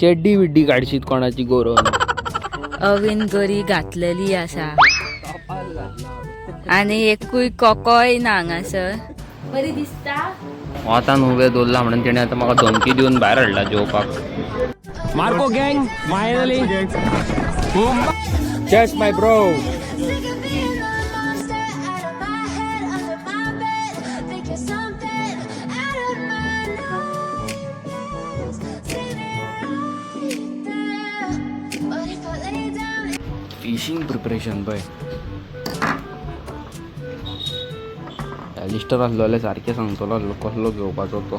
चेड्डी बिड्डी काडशीत कोणाची गोरोवन. अवीन गरी घातलेली आसा आनी एकूय कोकोय ना हांगासर. बरी दिसता. वतान उबे दवरला म्हणून तेणे आतां म्हाका धमकी दिवन भायर हाडला जेवपाक. Marco gang, finally. Cheers my bro. Sick of being the monster out of my head, under my bed. Think you're something out of my nightmares. See me right there. But if I lay down. Fishing preparation पळय, Leicester आसलो जाल्यार सारकें सांगतलो आसलो कसलो घेवपाचो तो.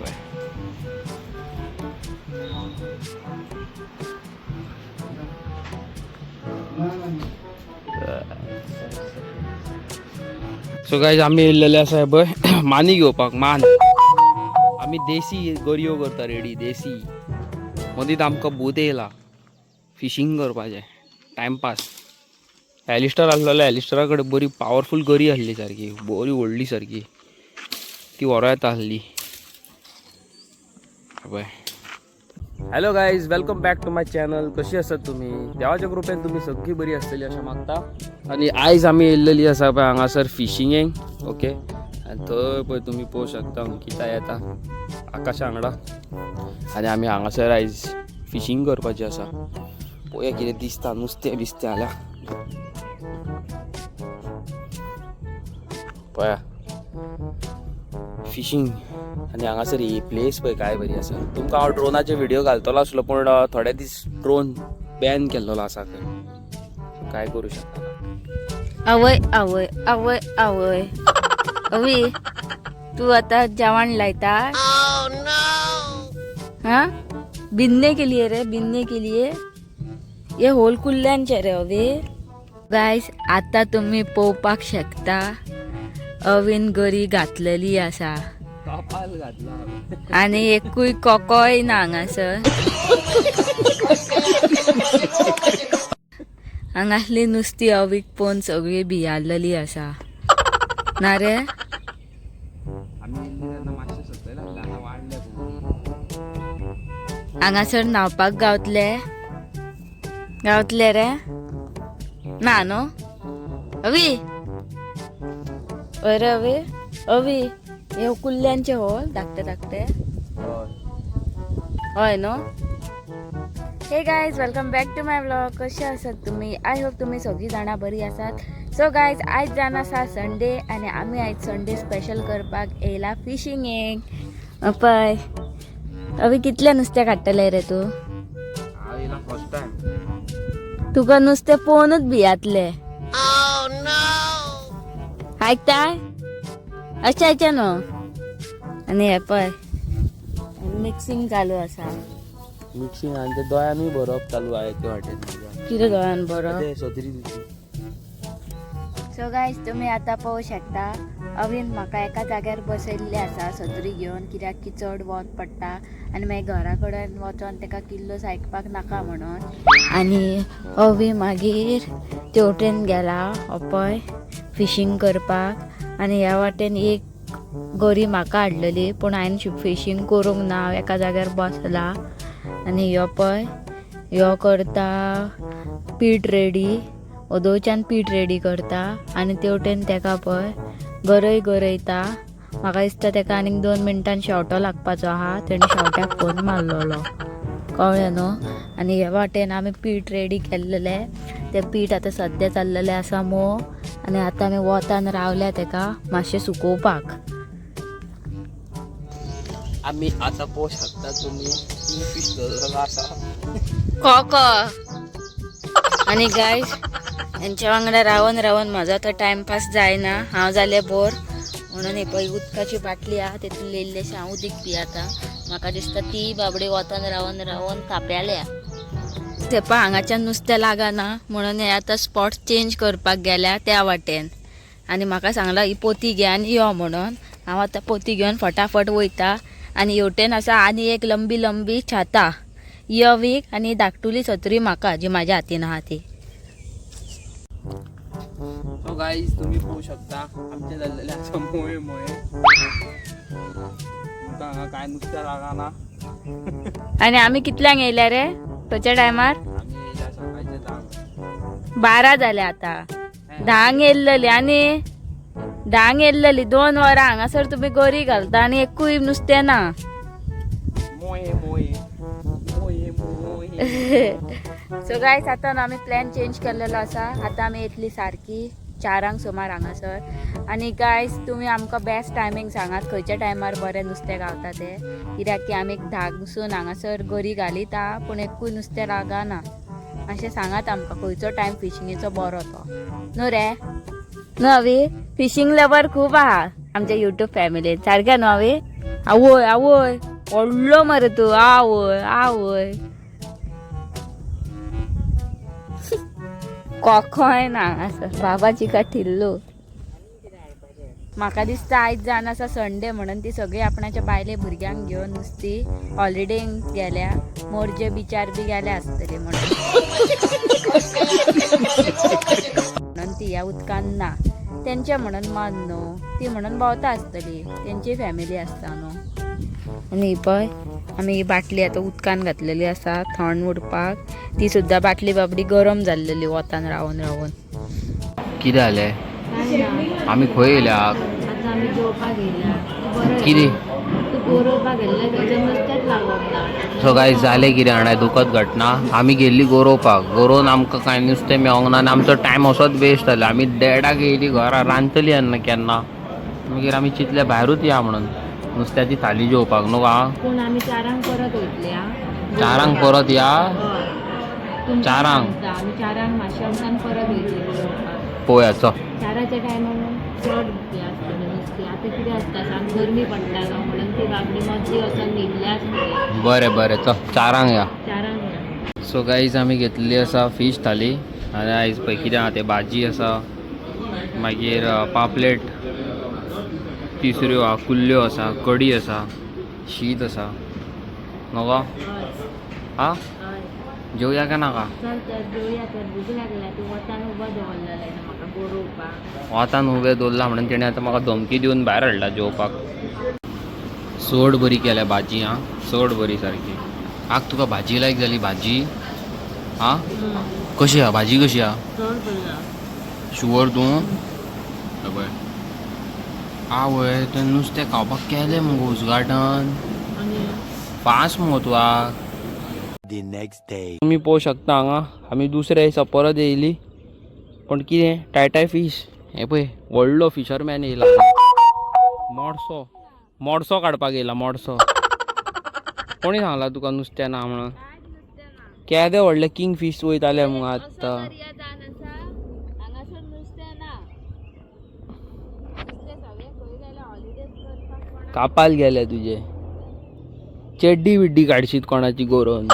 पळय. सो गायज, आमी येयल्लेले आसा पळय मानी घेवपाक. मान आमी देसी गरयो करता रेडी देसी. मदींच आमकां भूत येयला. फिशींग करपाचें टायमपास. एलिस्टर आसलो जाल्यार एलिस्टरा कडेन बरी पावरफूल गरी आसली, सारकी बरी व्हडली सारकी, ती व्हरो येता आसली पळय. Hello guys, welcome back to my channel. कशी आसात तुमी? देवाच्या कृपेन तुमी सगळीं बरी आसतली अशें मागता. आनी आयज आमी येयल्लेली आसा पळय हांगासर फिशिंगेक. ओके, आनी थंय पळय तुमी पळोवंक शकता अंकिता येता आकाशा वांगडा. आनी आमी हांगासर आयज फिशींग करपाची आसा. पळोवया कितें दिसता, नुस्तें बिस्तें जाल्यार. पळया फिशींग. आनी हांगासर ही प्लेस पळय काय बरी आसा. तुमकां हांव ड्रोनाचे व्हिडिओ घालतलो आसलो, पूण थोडे दीस ड्रोन बॅन केल्लो आसा खंय. काय करूं शकता. आवय आवय आवय आवय, अवी तू आता जेवण लायता? हा, बिन्ने के लिए रे, बिन्ने के लिए. हे होल कुल्ल्यांचे रे अवी. गायज, आता तुम्ही पळोवपाक शकता अवीन गरी घातलेली आसा घातला. आनी एकूय कोकोय ना हांगासर. हांगासली नुस्ती अवीक पळोवन सगळी भियारलेली आसा ना रे? आमी येयल्ली तेन्ना मातशें सकयल आसलें, आतां वाडलें खूब. हांगासर न्हांवपाक गावतले, गावतले रे? ना न्हू अवी? हय रे अवी. अवी, हे कुल्ल्यांचे होल धाकटे धाकटे. हय न्हू? Hey guys, welcome back to my vlog. कशे आसात तुमी? I hope तुमी सगळीं जाणां बरी आसात. सो गायज, आयज जावन आसा संडे आनी आमी आयज संडे स्पेशल करपाक येयला फिशिंगेक. पळय अवी, कितलें नुस्तें काडटलें रे तूं? हांव येयला फर्स्ट टायम. तुका नुस्तें पळोवनूच भियातले. आयकताय? अशें आयचे न्हू. आनी हे पळय, मिक्सिंग चालू आसा. मिक्सिंग आनी ते दोळ्यानूय भरप चालू आहे ते वाटेन म्हज्या. कितें दोळ्यान बरो? ते सत्री तुजी. सो गायज, तुमी आतां पळोवंक शकता अवीन म्हाका एका जाग्यार बसयल्ले आसा सत्री घेवन, कित्याक की चड वत पडटा आनी मागीर घरा कडेन वचोन ताका किल्लोस आयकपाक नाका म्हणून. आनी अवी मागीर तेवटेन गेला हो पळय फिशींग करपाक. आनी ह्या वाटेन एक गरी म्हाका हाडलेली, पूण हांवें फिशींग करूंक ना, हांव एका जाग्यार बसला. आनी ह्यो पळय, ह्यो करता पीठ रेडी, ओदोवच्यान पीठ रेडी करता. आनी तेवटेन तेका पळय गरय गरयता. म्हाका दिसता तेका आनीक 2 मिनटान शेंवटो लागपाचो आहा. तेणी शेंवट्याक फोन मारलेलो, कळ्ळें न्हू? आनी हे वाटेन आमी पीठ रेडी केल्लेलें, तें पीठ आतां सद्या चल्लेलें आसा मोव. आनी आतां आमी वतान रावल्या तेका मातशें सुकोवपाक. आमी आतां पळोवंक शकता तुमी, किंग फीश धरलेलो आसा. कोको. आनी गायज, हेंच्या वांगडा रावन रावन म्हजो आतां टायमपास जायना, हांव जालें बोर. म्हणून ही पळय उदकाची बाटली आहा, तेतून इल्लेशें हांव उदीक पियाता. म्हाका दिसता ती बाबडी वतान रावन रावन ताप्याल्या. ते पळय, हांगाच्यान नुस्तें लागना म्हणून हे आतां स्पॉट चेंज करपाक गेल्या त्या वाटेन. आनी म्हाका सांगलां ही पोती घे आनी यो म्हणून. हांव आतां पोती घेवन फटाफट वयता. आनी हेवटेन आसा आनी एक लंबी लंबी छाता, यवीक आनी धाकटुली सत्री म्हाका, जी म्हाज्या हातीन आहा ती. सो गाईज, तुम्ही पळोवंक शकता आमचें जाल्लेलें आसा मोये मोये. तुमकां हांगा कांय नुस्तें लागना. आनी आमी कितल्यांक येयल्या रे खंयच्या टायमार? 12 जाले आता. 10क येयल्लेली आनी 10क येयल्लेली 2 वरां हांगासर तुमी गरी घालता आनी एकूय नुस्तें ना. मोये मोये मोये मोये. सो गायस, आतां न्हू आमी प्लॅन चेंज केल्लेलो आसा. आतां आमी येतली सारकी 4क सुमार हांगासर. आनी गायस, तुमी आमकां बेस्ट टायमींग सांगात खंयच्या टायमार बरें नुस्तें गावता तें, कित्याक की आमी 10क हांगासर गरी घालीत आहा पूण एकूय नुस्तें लागना. मातशें सांगात आमकां खंयचो टायम फिशिंगेचो बरो तो. न्हू रे न्हू अवी, फिशींग लवर खूब आहा आमच्या युट्यूब फॅमिलीन सारकें न्हू अवी? आवय आवय, व्हडलो मरे तूं. आवय आवय, कोकोय ना हांगासर बाबाची का ठिल्लो. म्हाका दिसता आयज जावन आसा संडे म्हणून ती सगळी आपणाच्या बायले भुरग्यांक घेवन नुस्ती हॉलिडेंक गेल्या, मोरजे बिचार बी गेल्या आसतली म्हणून म्हणून ती ह्या उदकान ना तेंचे म्हणून मन न्हू, ती म्हणून भोंवता आसतली, तेंची फॅमिली आसता न्हू. आनी ही पळय आमी ही बाटली आतां उदकान घातलेली आसा थंड उरपाक. ती सुद्दां बाटली बाबडी गरम जाल्लेली वतान रावन रावन. कितें जालें? आमी खंय येयल्या? आतां आमी जेवपाक येयल्या. कितें? तूं गोरोवपाक गेल्लें तेजें नुस्तेंच लागोंक ना. सो गायज, जालें कितें जाणा, दुखद घटना. आमी गेल्ली गोरोवपाक, गोरोवन आमकां कांय नुस्तें मेळोंक ना आनी आमचो टायम असोच वेस्ट जालो. आमी देडाक येयली घरा, रांदतली तेन्ना केन्ना. मागीर आमी चिंतलें भायरूच या म्हणून नुस्त्याची थाली जेवपाक न्हू गा. पूण आमी 4क परत वयतली आं. 4क परत या. हय. तुमकां 4क. सांगता, आमी 4क मातशें वचून परत वयतली गोरोवपाक. पळोवया चल. 4च्या टायमार चड हें आसतलें नुस्तें. आतां कितें आसता सांग, गरमी पडटा न्हू म्हणून ती बाबडी मदीं वचोन न्हिदल्या आसतली. बरें बरें, चल 4क या. 4क या. सो गाईज, आमी घेतलेली आसा फीश थाली. आनी आयज पळय कितें आहा तें, भाजी आसा, मागीर पापलेट तिसऱ्यो आहा, कुल्ल्यो आसा, कडी आसा, शीत आसा. न्हू गो? हय. हा. हय. जेवया काय नाका? चल तर जेवया तर, भूक लागल्या. तूं वतान उबो दवरलेलें न्हू म्हाका गोरोवपाक. वतान उबें दवरला म्हणून तेणें आतां म्हाका धमकी दिवन भायर हाडला जेवपाक. चड बरी केल्या भाजी आं, चड बरी सारकी. आग तुका भाजी लायक जाली भाजी? आं, कशी आहा भाजी, कशी आहा? चड बरी आहा. शुअर तूं? हे पळय, आवय, तें नुस्तें खावपाक केलें मुगो उजगाटन. आनी फास्ट मुगो तूं आग. The next day. तुमी पळोवंक शकता हांगा आमी दुसऱ्या दिसा परत येयली, पण कितें टायटाय फीश. हें पळय, व्हडलो फिशरमॅन येयला, मोडसो मोडसो काडपाक येयला मोडसो. कोणी सांगला तुका नुस्तें ना म्हणून? केदे व्हडले किंग फीश वयताले मुगो आत्तां. दर्या जावन आसा, हांगासर नुस्तें ना. नुस्तें सगळें खंय गेलें हॉलिडेज करपाक कोणाक? कापाल गेले तुजे, चेड्डी बिड्डी काडशीत कोणाची गोरोवन.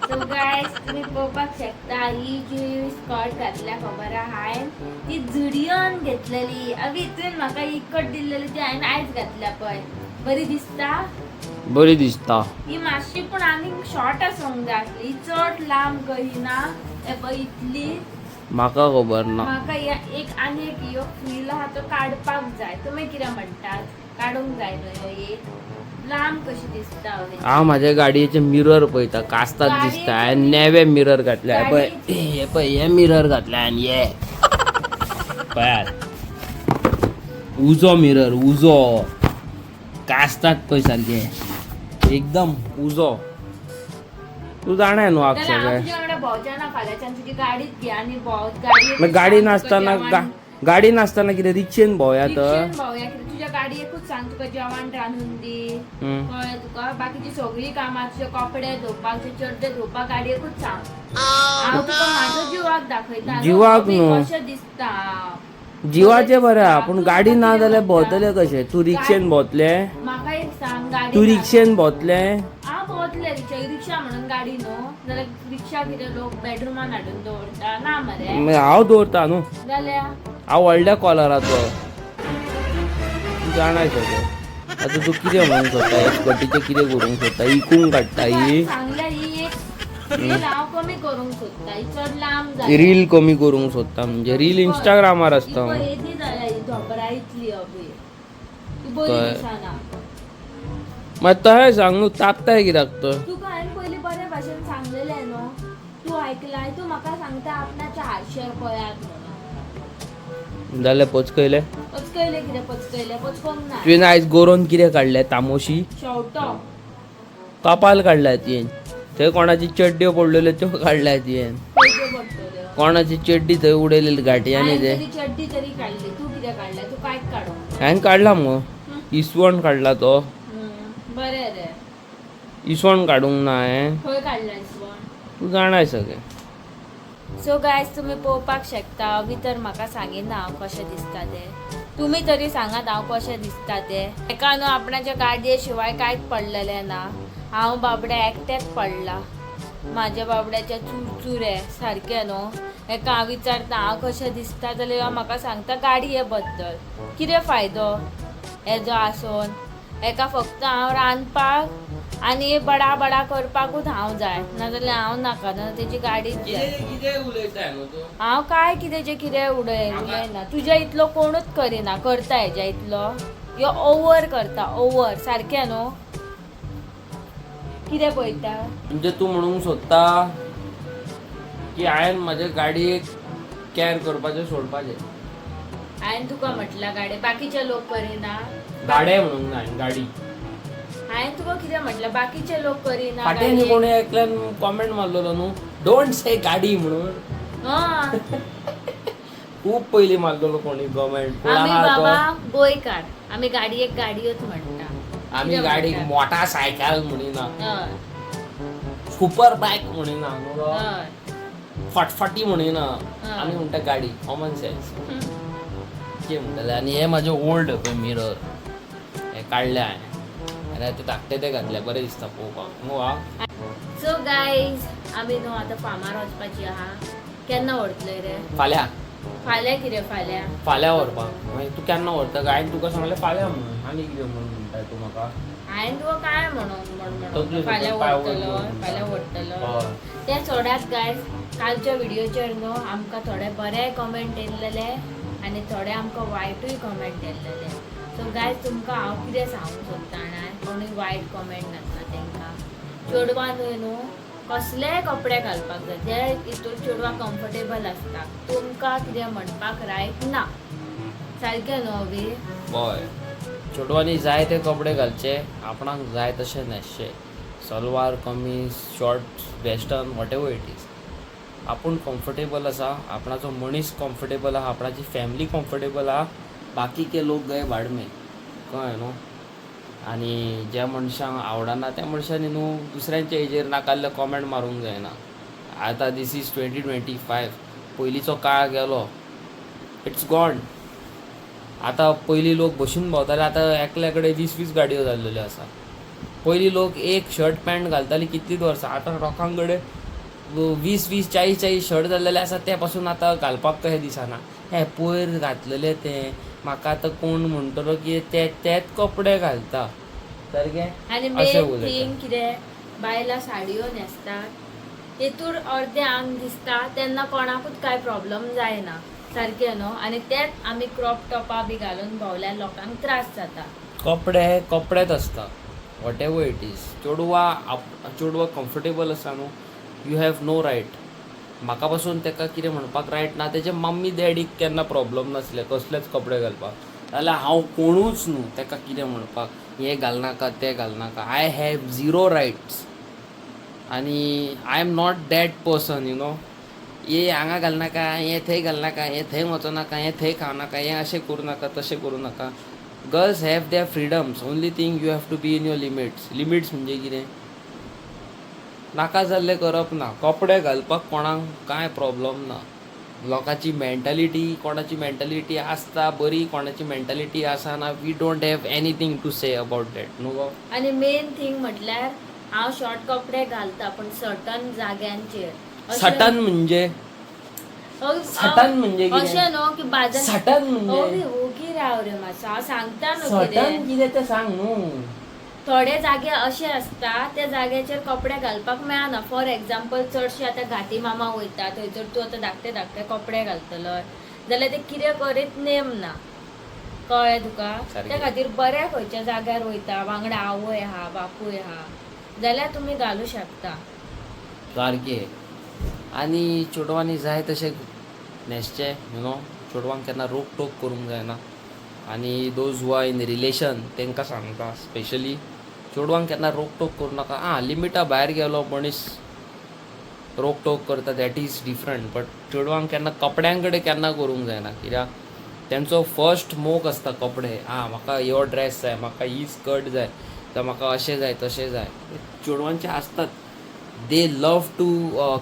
सो गायज, तुमी पळोवपाक शकता ही जी स्कर्ट घातल्या खबर आहा हांवें ती जुडियोन घेतलेली. अभी तुवें म्हाका इकट दिल्लेली ती हांवें आयज घातल्या पळय, बरी दिसता. बरी दिसता. ही मातशी पूण आनीक शॉर्ट आसूंक जाय आसली, ही चड लांब कही ना. हे पळय इतली. म्हाका खबर ना. म्हाका एक आनी एक ह्यो फ्रील आहा तो काडपाक जाय. तुमी कितें म्हणटात, काडूंक जाय न्हू ह्यो एक लांब कशी दिसता हय. हांव म्हाज्या गाडयेचे मिरर पळयता, कास्ताद दिसता. हांवें नेवे मिरर घातले पळय, हे पळय, हे मिरर घातले हांवें, हे पळयात, उजो मिरर, उजो कास्ताद पळय सारके एकदम उजो. तूं जाणा न्हू आग जाल्यार हांव सगळें. तुज्या वांगडा भोंवचें ना फाल्यांच्यान, तुजी गाडीच घे आनी भोंव गाडयेकूच मागीर गाडी सांग तुका नासतना जेवण. गाडी नासतना कितें रिक्षेन भोंवया तर? रिक्षेन भोंवया कितें, तुज्या गाडयेकूच सांग तुका जेवण रांदून दी. कळ्ळें तुका? बाकीची सगळीं कामां, तुजे कपडे धुवपाक, तुजे चड्डे धुवपाक गाडयेकूच सांग. हांव तुका म्हाजो जिवाक दाखयता न्हू, जिवाक तुमी न्हू. कशें दिसता हांव. जिवाचें बरें आहा, पूण तूं गाडी म्हाका ना कितें जाल्यार म्हणटा? भोंवतले कशें? तूं रिक्षेन भोंवतलें? म्हाका एक सांग, गाडी तूं ना- रिक्षेन भोंवतलें? हांव भोंवतलें रिक्षा, रिक्षा म्हणून गाडी न्हू जाल्यार रिक्षा कितें लोक बेडरुमान हाडून दवरता ना मरे? मागीर हांव दवरता न्हू. जाल्यार हांव व्हडल्या कॉलराचो, तूं जाणा सगळें. आतां तूं कितें म्हणूंक सोदता? हे स्कर्टीचें कितें करूंक सोदता? इकूंक काडटा ही? सांगल्या ही एक रील हांव कमी करूंक सोदता, ही चड लांब जाल्या. रील कमी करूंक सोदता म्हणजे रील इंस्टाग्रामार ही आसता. पळय येदी जाल्या, ही धोंपरा इतली अभी, ही बरी कळ्ळें. दिसना. मागीर तशें सांग न्हू, तापताय कित्याक तर? तुका हांवें पयलीं बरे भाशेन सांगलेलें न्हू, तूं आयकलाय? तूं म्हाका सांगता आपणाच्या आरशार पळयात म्हणून. जालें पचकयलें. पचकयलें कितें पचकयलें? पचकोंक ना. तुवें आयज गोरोवन कितें काडलें? तामोशी. शेवटो. कपाल काडल्या तुवें. थंय कोणाची चड्ड्यो पडलेल्यो त्यो काडल्या तुवें. पयशे पडटल्यो. कोणाची चड्डी थंय उडयलेली घाटयांनी. हांवें ते तरी चड्डी तरी काडली, तूं कितें काडलें? तूं कांयच काडूंक. हांवें काडला मुगो, इसवण काडला तो. बरें रे. इसवण काडूंक ना हांवें. खंय काडला इसवण? तूं जाणाय सगळें. सो गायज, तुमी पळोवपाक शकता, अवी तर म्हाका सांगिना हांव कशें दिसता तें. तुमी तरी सांगात हांव कशें दिसता तें. एका न्हू आपणाच्या गाडये शिवाय कांयच पडलेलें ना. हांव बाबडें एकटेंच पडलां. म्हाज्या बाबड्याचे चुरचुरे सारकें न्हू. हेका हांव विचारता हांव कशें दिसता जाल्यार ह्यो म्हाका सांगता गाडये बद्दल. कितें फायदो हेजो आसोन? हेका फक्त हांव रांदपाक आनी बडा बडा करपाकूच हांव जाय, नाजाल्यार हांव नाका, नाजाल्यार तेजी गाडीच जाय. कितें उलयता न्हू तूं? हांव काय कितें कितें उडयना. तुज्या इतलो कोणूच करिना, करता हेज्या इतलो यो ओवर करता, ओवर सारकें न्हू. कितें पळयता? म्हणजे तूं म्हणूंक सोदता की हांवें म्हाजे गाडयेक कॅर करपाचें सोडपाचें? हांवें तुका म्हटलां गाडी बाकीचे लोक करिना? गाडे म्हणूंक ना हांवें, गाडी. हांवें तुका कितें म्हटलां? बाकीचे लोक करिना फाटीं आनी गाडयेक? कोणी एकल्यान कॉमेंट मारलेलो न्हू, don't से गाडी म्हणून. हं. खूब पयलीं मारलेलो कोणी कॉमेंट, कोण आमी आहा तो. बाबा गोंयकार, आमी गाडयेक गाडयोच म्हणटा. आमी कितें गाडीक म्हणटा? मोटारसायकल म्हणिना, हय. सुपर बायक म्हणिना न्हू गो? हय. फटफटी म्हणिना. हय. आमी म्हणटा गाडी, कॉमन सेन्स. कितें म्हणटले? आनी हे म्हाजें ओल्ड पळय मिरर हे काडले हांवें आनी आतां धाकटे ते घातले, बरें दिसता पळोवपाक न्हू आ. सो गायज, आमी न्हू आतां फामार वचपाची आहा. केन्ना व्हरतले रे? फाल्यां. फाल्यां कितें फाल्यां? फाल्यां व्हरपाक. मागीर तूं केन्ना व्हरता? हांवें तुका सांगलें फाल्यां म्हणून, आनी कितें म्हणून म्हणटा तूं म्हाका? हांवें तुका काय म्हणून म्हण तकली म्हणून फाल्यां पांय व्हरतलो. वयर. फाल्यां व्हरतलो. हय. ते सोडात गायज, कालच्या व्हिडिओचेर न्हू आमकां थोडे बरे कमेंट येयल्लेले आनी थोडे आमकां वायटूय कमेंट येयल्लेले. सो गायज, तुमकां हांव कितें सांगूंक सोदता जाणा, कोणूय वायट कमेंट नासता तेंकां. चेडवां न्हय न्हू कसलेय कपडे घालपाक जाय, जे हितून चेडवां कम्फर्टेबल आसता. तुमकां कितें म्हणपाक रायट ना, सारकें न्हू अवी? हय, चेडवांनी जाय ते कपडे घालचे, आपणाक जाय तशें न्हेसचे, salwar kameez, shorts, western, whatever it is. आपूण कम्फर्टेबल आसा, आपणाचो मनीस कम्फर्टेबल आहा, आपणाची फॅमिली कम्फर्टेबल आहा, बाकी के लोक गए भाड में, कळ्ळें न्हू? आनी ज्या मनशांक आवडना त्या मनशांनी न्हू दुसऱ्यांच्या हेजेर नाकाल्ले कॉमेंट मारूंक जायना. आतां this is 2025. पयलींचो काळ गेलो, it's gone. आतां पयलीं लोक बशीन भोंवताले, आतां एकल्या कडेन 20 20 गाडयो जाल्लेल्यो आसा. पयलीं लोक एक शर्ट पॅन्ट घालताली कितलींच वर्सां, आतां लोकां कडेन 20 20 40 40 शर्ट जाल्लेले आसा. ते पासून आतां घालपाक कशें दिसना. हे पयर घातलेले ते म्हाका आतां कोण म्हणटलो की ते तेच कपडे घालता सारकें. आनी अशें मेन उलयता. थिंग कितें, बायलां साडयो न्हेसतात तेतूर अर्दें आंग दिसता तेन्ना कोणाकूच कांय प्रॉब्लम जायना, सारकें न्हू? आनी तेच आमी क्रॉप टॉपां बी घालून भोंवल्यार लोकांक त्रास जाता. कपडे हे कपडेच आसता, what ever it is. चेडवां कम्फर्टेबल आसा न्हू, you have no right. म्हाका पासून ताका कितें म्हणपाक रायट ना. तेजे मम्मी डॅडीक केन्ना प्रॉब्लम नासले कसलेच कपडे घालपाक, जाल्यार हांव कोणूच न्हू ताका कितें म्हणपाक, हें घालनाका, तें घालनाका. I have zero rights आनी I am not that person. हे हांगा घालनाका, हें थंय घालनाका, हें थंय वचो नाका, हें थंय खावनाका, हें अशें करूं नाका, तशें करूं नाका. Girls have their freedoms. Only thing, you have to be in your limits. Limits म्हणजे कितें? नाका जाल्लें करप ना. कपडे घालपाक कोणाक कांय प्रॉब्लम ना. लोकांची मेंटालिटी, कोणाची मेंटालिटी आसता बरी, कोणाची मेंटालिटी आसना. We don't have anything to say about that, न्हू गो? आनी मेन थिंग म्हटल्यार हांव शॉर्ट कपडे घालता पूण सर्टन जाग्यांचेर सटन म्हणजे? सटन म्हणजे कितें? अशें न्हू की बाजार सटन म्हणजे? ओगी ओगी राव रे मातसो, हांव सांगता न्हू सटन कितें. कितें तें सांग न्हू. थोडे जागे अशे आसता त्या जाग्याचेर कपडे घालपाक मेळना. फॉर एग्जाम्पल, चडशे आतां घाटी मामा वयता, थंयसर तूं आतां धाकटे धाकटे कपडे घालतलो जाल्यार ते कितें करीत नेम ना. कळ्ळें तुका? सारकें. त्या खातीर बऱ्या खंयच्या जाग्यार वयता, वांगडा आवय आहा, बापूय आहा जाल्यार तुमी घालू शकता. सारकें. आनी चेडवांनी जाय तशें न्हेसचें, you know, चेडवांक केन्ना रोक टोक करूंक जायना. आनी those who are in relation तांकां सांगता, स्पेशली चेडवांक केन्ना रोक टोक करूं नाका. आं, लिमिटा भायर गेलो मनीस रोक टोक करता, that is different, but चेडवांक केन्ना कपड्यां कडेन केन्ना करूंक जायना, कित्याक तेंचो फर्स्ट मोग आसता कपडे. आं, म्हाका हो ड्रेस जाय, म्हाका ही स्कर्ट जाय, जावं म्हाका अशें जाय तशें जाय. चेडवांचे आसतात, they love to,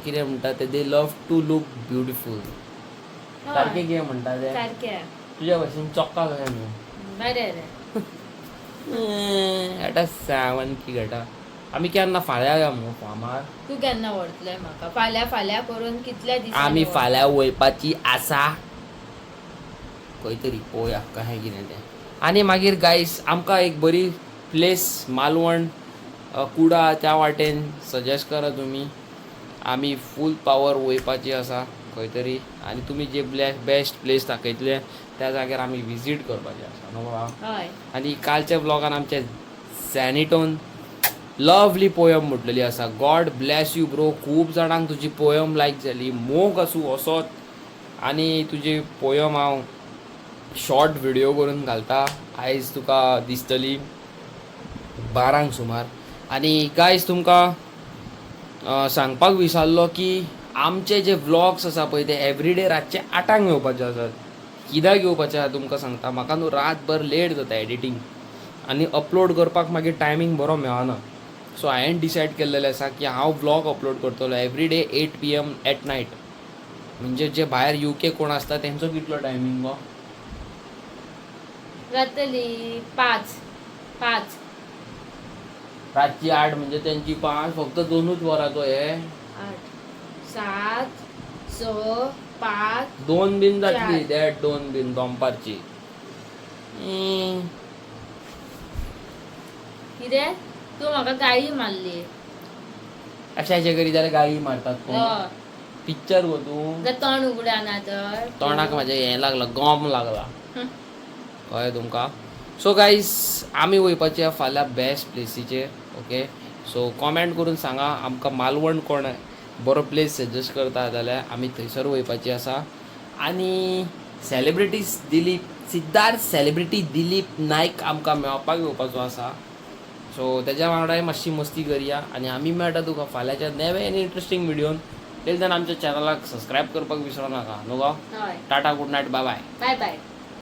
कितें म्हणटा ते, they love to look beautiful. सारकें कितें म्हणटा ते? सारकें. तुज्या भशेन चोक्का कशें न्हू. बरें रे. घाटा सावनकी घाटा. आमी केन्ना फाल्यां या मगो फामार? तूं केन्ना व्हरतलें म्हाका? फाल्यां फाल्यां करून कितल्या दिसांनी आमी व्हरतलें? फाल्यां वयपाची आसा खंय तरी, पळोवया कशें कितें तें. आनी मागीर गायस, आमकां एक बरी प्लेस मालवण, कुडा त्या वाटेन सजेस्ट करा तुमी. आमी फूल पावर वयपाची आसा खंय तरी आनी तुमी जे बेस्ट प्लेस दाखयतले त्या जाग्यार आमी विजीट करपाचे आसा, न्हू बाबा? हय. आनी कालच्या ब्लॉगान आमचे सॅनिटोन लवली पोयम म्हटलेली आसा. गॉड ब्लॅस you bro. खूब जाणांक तुजी पोयम लायक जाली. मोग आसूं असोच. आनी तुजी पोयम हांव शॉर्ट व्हिडियो करून घालता, आयज तुका दिसतली 12क सुमार. आनी गायज, तुमकां सांगपाक विसरलो की आमचे जे व्लॉग्स आसा पळय ते एवरीडे रातचे 8क येवपाचे आसात. कित्याक येवपाचे आसा तुमकां सांगता. म्हाका न्हू रातभर लेट जाता एडिटींग आनी अपलोड करपाक, मागीर टायमींग बरो मेळना. सो हांवें डिसायड केल्लेलें आसा की हांव व्लॉग अपलोड करतलो everyday 8 p.m. at night. म्हणजे जे भायर युके कोण आसता तेंचो कितलो टायमींग गो? जातली 5 5. रातची 8 म्हणजे तेंची 5, फक्त 2च वरांचो हे. 8, 7, 6, 5. 2 बीन जातली. 4. देड 2 बीन दनपारची. कितें तूं म्हाका गाळी मारली? अशें करी जाल्यार गाळी मारतात कोण? हय. पिक्चर गो तूं. जर तोंड उगडना तर. तोंडाक म्हाजें हें लागलां, गम लागला, कळ्ळें तुमकां? सो गायज, आमी वयपाचे फाल्यां बेस्ट प्लेसीचेर, ओके? सो कॉमेंट करून सांगा आमकां, मालवण कोण बरो प्लेस सजेस्ट करता जाल्यार आमी थंयसर वयपाची आसा. आनी सेलिब्रिटीज दिलीप सिद्धार्थ, सेलिब्रिटी दिलीप नायक आमकां मेळपाक येवपाचो आसा. सो तेज्या वांगडाय मातशी मस्ती करया. आनी आमी मेळटा तुका फाल्यांच्या नवे आनी इंट्रस्टींग व्हिडियोन. टील then, आमच्या चॅनलाक सबस्क्रायब करपाक विसरो नाका, न्हू गो? हय. Tata, good night, bye bye. Bye bye.